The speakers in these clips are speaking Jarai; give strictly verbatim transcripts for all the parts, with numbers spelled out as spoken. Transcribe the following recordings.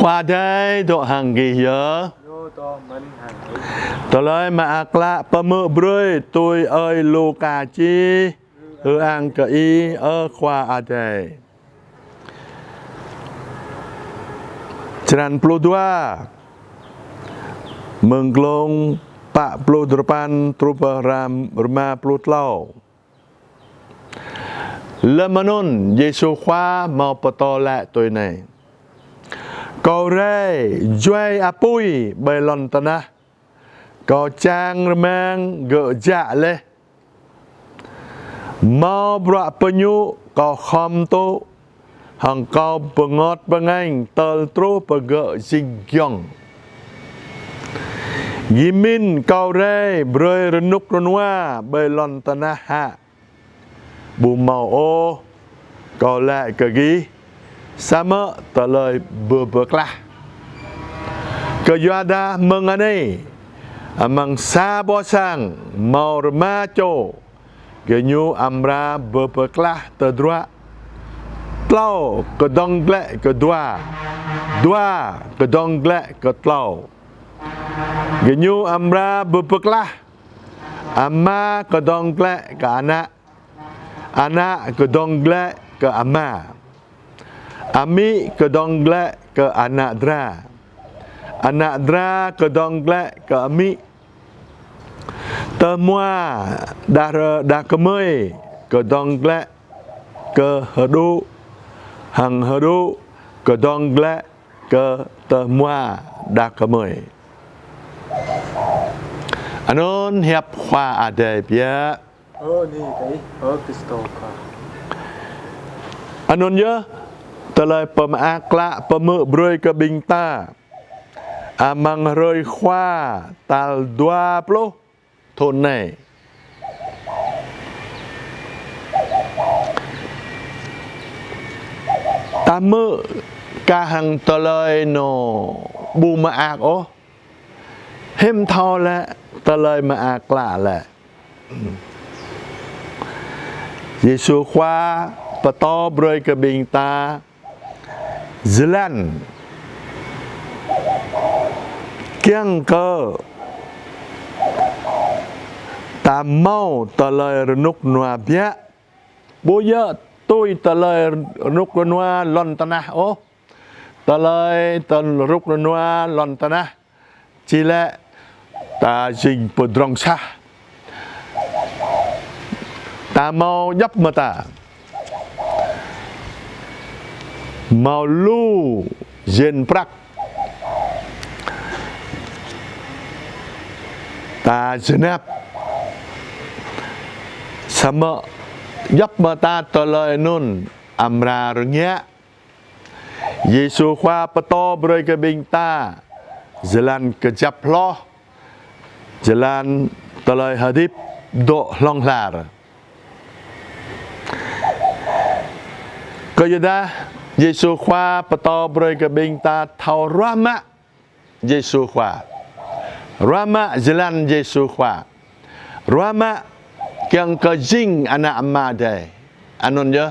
Khua Adai dŏ hăng gih yơh. Ñu dŏ mơ̆n hăng ih. Tơlơi mơak klă pơhmư̆ brơi tui ơi Luka čih. Ư-ang kơ Ih, ơ Khua Adai. Črăn pluh dua, mơ̆ng glông pă pluh duapăn truh pơ răm-, rơma pluh klâo. Lơm anŭn, Yêsu Khua hmâo pơtô laĭ tui anai: Kâo rai juai apui ƀơi lŏn tơnah. Kâo čang rơmang gơ̆ jă laih. Hmâo bruă pơñu kâo khŏm tŭ, hăng kâo bơngot bơngañ tơl truh pơ gơ̆ jing giŏng. Gih mĭn kâo rai brơi rơnŭk rơnua ƀơi lŏn tơnah hă? Ƀu hmâo ôh, kâo laĭ kơ gih, samơ̆ tơlơi bơbơklah. Kơyuadah mơ̆ng anai, amăng sa boh sang hmâo rơma čô, gơñu amra bơbơklah tơdruă. Klâo kơdơ̆ng glaĭ kơ dua, dua kơdơ̆ng glaĭ kơ klâo. Gơñu amra bơbơklah, ama kơdơ̆ng glaĭ kơ ană, ană kơdơ̆ng glaĭ kơ ama, amĭ kơdơ̆ng glaĭ kơ ană dra, ană dra kơdơ̆ng glaĭ kơ amĭ. Tơhmua đah, đah kơmơi kơdơ̆ng glaĭ kơ hơđŭ, hăng hơđŭ kơdơ̆ng glaĭ kơ tơhmua đah kơmơi. Anŭn hiăp Khua Adai biă. Ơ ni kơ Ih, ơ Krist Khua. Anŭn yơh, tơlơi pơmơak klă pơhmư̆ brơi kơ ƀing ta amăng hrơi Khua tal dua pluh thŭn anai. Ta hmư̆ kah hăng tơlơi anŭn ƀu mơak ôh. Hiư̆m thâo lĕ tơlơi mơak klă lĕ. Yêsu Khua pơtô brơi kơ ƀing ta jơlan kiăng kơ ta hmâo tơlơi rơnŭk rơnua biă. Ƀu djơ̆ tui tơlơi rơnŭk rơnua lŏn tơnah ôh. Tơlơi tơ-, rơnŭk rơnua lŏn tơnah či lĕ ta jing pơdrŏng sah. Ta hmâo djŏp mơta. Hmâo lu jên prăk. Ta jơnap. Samơ̆ djŏp mơta tơlơi anŭn amra rơngiă. Yêsu Khua pơtô brơi kơ ƀing ta jơlan kơjăp hloh, jơlan tơlơi hơdip dŏ hlŏng lar. Kơyuadah Yêsu Khua pơtô brơi kơ ƀing ta thâo ruah mă Yêsu Khua. Ruah mă jơlan Yêsu Khua. Ruah mă kiăng kơ jing ană Ama Adai. Anŭn yơh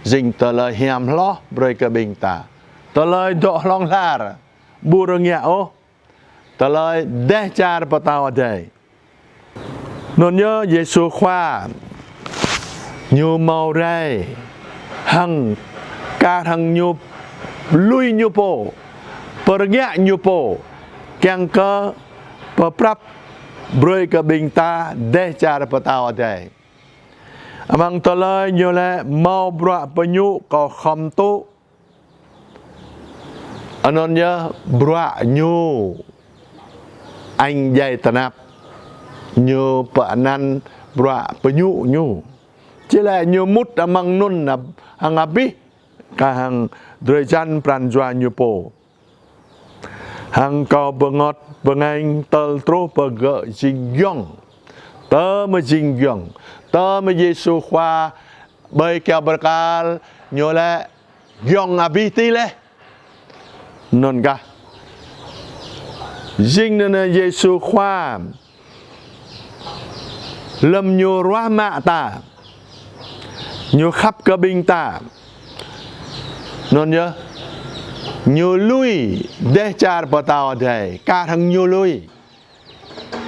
jing tơlơi hiam hloh brơi kơ ƀing ta. Tơlơi dŏ hlŏng lar, ƀu rơngiă ôh. Tơlơi dêh čar pơtao adai. Anŭn yơh Yêsu Khua ñu hmâo rai hăng kar hăng ñu lui ñu pô, pơrơngiă ñu pô, kiăng kơ pơprăp brơi kơ ƀing ta dêh čar pơtao adai. Amăng tơlơi ñu laĭ hmâo bruă pơñu kâo khŏm tŭ. Anŭn yơh bruă ñu añ djai tơnap. Ñu pơanăn bruă pơñu ñu. Či laĭ ñu mŭt amăng anŭn hăng abih kar hăng drơi jan pran jua ñu pô. Hăng kâo bơngot bơngañ tơl truh pơ gơ̆ jing giŏng. Tơma jing giŏng. Tơma Yêsu Khua ƀơi kơyâo bơrơkal ñu laĭ giŏng abih tih laih. Anŭn kah. Jing anŭn Yêsu Khua lơ̆m ñu ruah mă ta, ñu khăp kơ ƀing ta. Anŭn yơh. Ñu lui dêh čar pơtao adai, kar hăng ñu lui.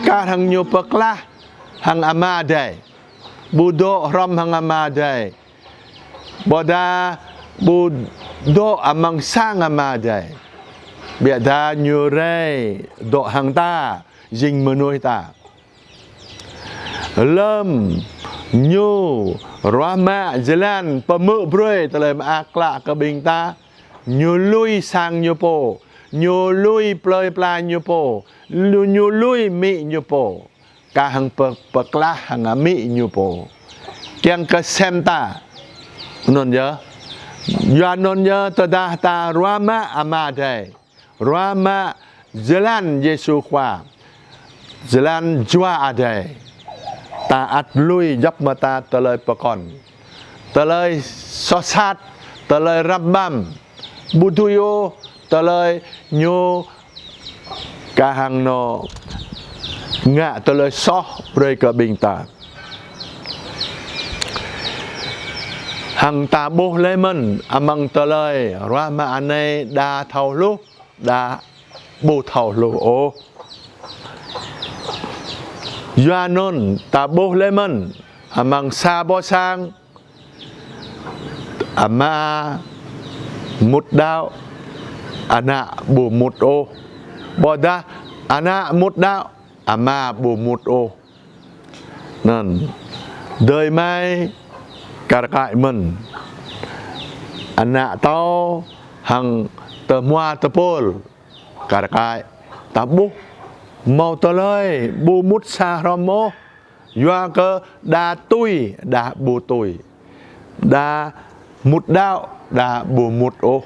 Kar hăng ñu pơklah hăng Ama adai. Ƀu dŏ hrŏm hăng Ama adai. Ƀôdah ƀu dŏ amăng sang Ama adai. Biă dah ñu rai dŏ hăng ta, jing mơnuih ta. Lơm ñu ruah mă jơlan pơhmư̆ brơi tơlơi mơak klă kơ ƀing ta, ñu lui sang ñu pô, ñu lui plơi pla ñu pô, lu-, ñu lui amĭ ñu pô, kar hăng pơ-, pơklah hăng amĭ ñu pô. Kiăng kơ sem ta. Anŭn yơh. Yua anŭn yơh tơdah ta ruah mă Ama adai. Ruah mă jơlan Yêsu Khua, jơlan Jua adai. Ta ăt lui djŏp mơta tơlơi pơkŏn, tơlơi soh sat, tơlơi răm ƀăm, ƀu dưi ôh, tơlơi ñu kar hăng ñu ngă tơlơi soh brơi kơ ƀing ta. Hăng ta ƀuh laih mơ̆n amăng tơlơi ruah mă anai đa thâo hluh, đa ƀu thâo hluh ôh. Yua anŭn ta ƀuh laih mơ̆n amăng sa boh sang, ama mŭt đaŏ, ană ƀu mŭt ôh. Ƀôdah ană mŭt đaŏ, ama ƀu mŭt ôh. Anŭn, adơi amai kar kaĭ mơ̆n. Ană tâo hăng tơhmua tơpul kar kaĭ. Ta ƀuh hmâo tơlơi ƀu mŭt sa hrŏm ôh. Yua kơ đa tui, đa ƀu tui. Đa mŭt đaŏ, đa ƀu mŭt ôh.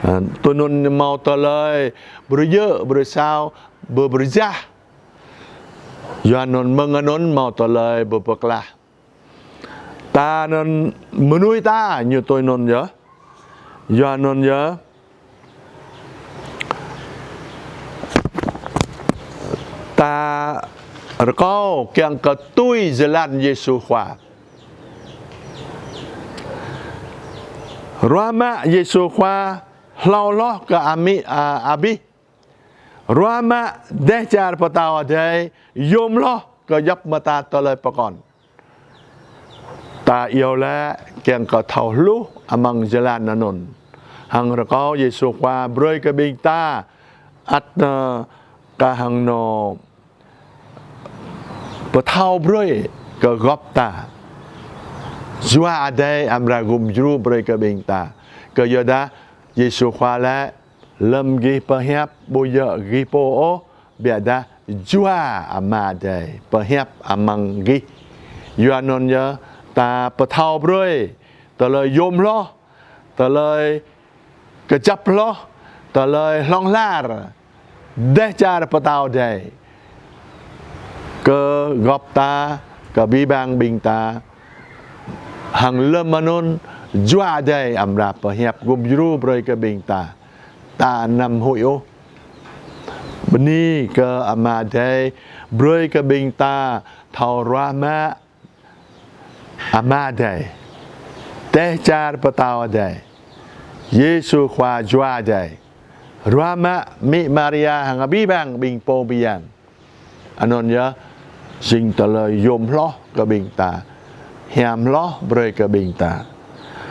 Ơ, tui anŭn hmâo tơlơi brơi djơ̆, brơi sao, brơi, brơi jah. Yua anŭn mơ̆ng anŭn hmâo tơlơi pơpơklah. Ta anŭn mơnuih ta ñu tui anŭn yơh. Yua anŭn yơh. Ta rơkâo kiăng kơ tui jơlan Yêsu Khua. Ruah mă Yêsu Khua hlâo hloh kơ amĭ, a, abih. Ruah mă dêh čar pơtao adai yôm hloh kơ djŏp mơta tơlơi pơkŏn. Ta iâu laĭ kiăng kơ thâo hluh amăng jơlan anŭn. Hăng rơkâo Yêsu Khua brơi kơ ƀing ta ăt, ơ, kar hăng ñu pơthâo brơi kơ gŏp ta. Jua adai amra gum djru brơi kơ ƀing ta. Kơ yua dah Yêsu Khua laĭ, lơm gih pơhiăp ƀu djơ̆ gih pô ôh, biă dah Jua Ama adai pơhiăp amăng gih. Yua anŭn yơh ta pơthâo brơi tơlơi yôm hloh, tơlơi kơjăp hloh, tơlơi hlŏng lar dêh čar pơtao adai kơ gŏp ta, kơ abih bang ƀing ta. Hăng lơm anŭn Jua adai amra pơhiăp gum djru brơi kơ ƀing ta. Ta anăm huĭ ôh. Bơni kơ Ama adai brơi kơ ƀing ta thâo ruah mă Ama adai, dêh čar pơtao adai, Yêsu Khua Jua adai. Ruah mă amĭ Maria hăng abih bang ƀing pô bơyan. Anŭn yơh jing tơlơi yôm hloh kơ ƀing ta, hiam hloh brơi kơ ƀing ta.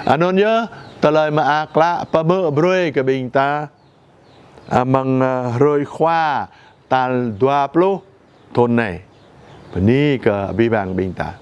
Anŭn yơh tơlơi mơak klă pơhmư̆ brơi kơ ƀing ta amăng, ơ, hrơi Khua tal dua pluh thŭn anai. Bơni kơ abih bang ƀing ta.